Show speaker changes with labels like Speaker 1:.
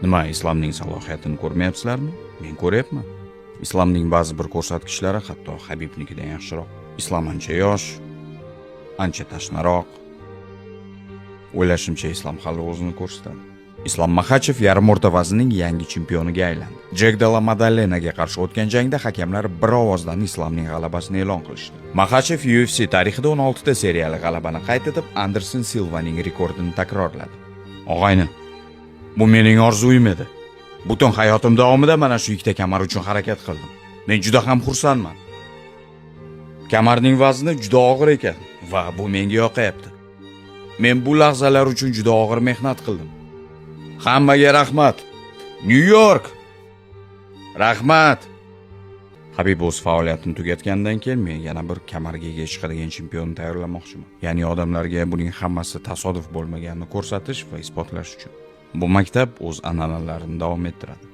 Speaker 1: Nima, Islomning salohiyatini ko'rmayapsizlarmi? Men ko'ryapman. Islomning ba'zi bir ko'rsatkichlari hatto Habibnikidan yaxshiroq. Islom ancha yosh, ancha tashnaroq. O'ylashimcha, Islom hali o'zini ko'rsatadi. Islom Maxachev yarim o'rta vaznning yangi chempioniga aylandi. Jek Della Madalenaga qarshi o'tgan jangda hakamlar bir ovozdan Islomning g'alabasini e'lon qilishdi. Maxachev UFC tarixida 16 ta seriyali g'alabani qayd etib, Anderson Silvaning rekordini takrorladi. Og'ayni, bu mening orzuyim edi. Butun hayotim davomida mana shu ikkita kamar uchun harakat qildim. Men juda ham xursandman. Kamarning vazni juda og'ir ekan va bu menga yoqayapti. Men bu lahzalar uchun juda og'ir mehnat qildim. Hammaga rahmat. Nyu York. Rahmat. Habib o'z faoliyatini tugatgandan keyin men yana bir kamarga ega chiqadigan chempionni tayyorlamoqchiman. Ya'ni odamlarga buning hammasi tasodif bo'lmaganini ko'rsatish va isbotlash uchun. Bu maktab o'z an'analarini davom ettiradi.